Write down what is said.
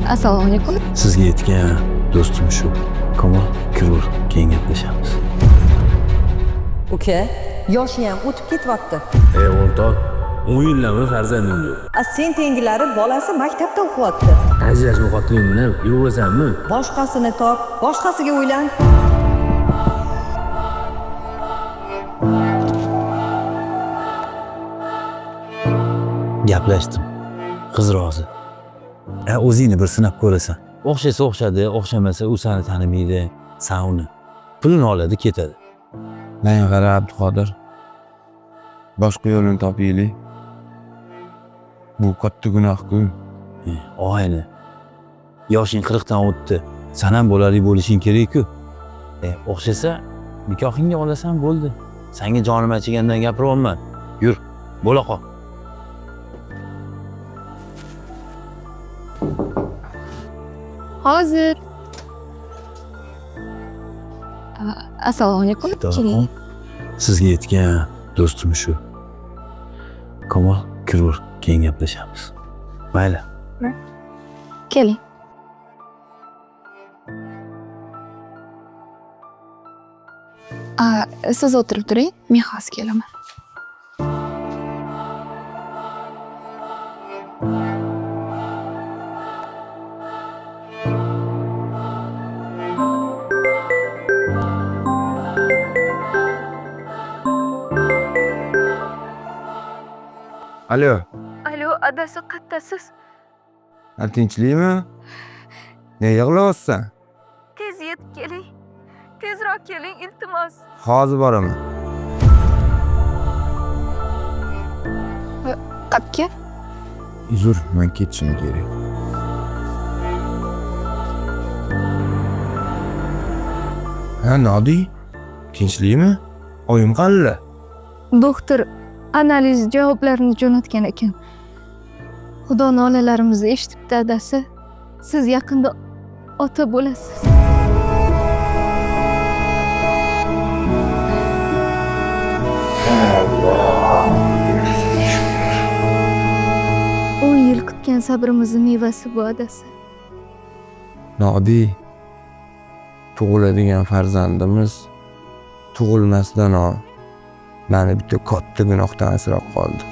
Assalomu alaykum. Sizga aytgan do'stim shu. Kamol, kirur, keyin gaplashamiz. Uka, yoshi ham o'tib ketyapti. Ey o'rtoq, 10 yildan farzandim yo'q. A sen tengilari bolasi maktabda o'qiyapti. Ajrashma xotining bilan yuraversanmi? Boshqasini top, boshqasiga uylan. Gaplashdim. Qiz rozi. O'zingni bir sinab ko'rasan. O'xshasa o'xshadi, o'xshamasa u seni tanimaydi, san uni. Pulini oladi, ketadi. Menga qara Abduqodir. Boshqa yo'lini topaylik. Bu katta gunoh-ku. Og'ayni. Yoshing 40 dan o'tdi. San ham bolali bo'lishing kerak-ku. O'xshasa nikohingga olasan bo'ldi. Senga jonim achigandan gapiryapman. Yur, bo'la qol. Hozir. Assalomu alaykum. Keling. Sizga aytgan do'stim shu. Kamol, kirur, keyin gaplashamiz. Mayli. Keling. Siz o'tirib turing, men hozir kelaman. Alo, Alo, adasi qattasiz? Tinchlikmi? Ne yig'layapsan? Tez yetib keling. Tezroq keling, iltimos. Hozir boraman. Qayerga? Uzr, men ketishim kerak. Ha, Nodiy, tinchlikmi? Oyim qalli? Doktor analiz javoblarini jo'natgan ekan. Xudo nolalarimizni eshitibdi adasi. Siz yaqinda ota bo'lasiz. 10 yil kutgan sabrimizning mevasi bu adasi. Nodiy, tug'iladigan farzandimiz tug'ilmasdanoq mani bitta katta gunohdan asrab qoldi.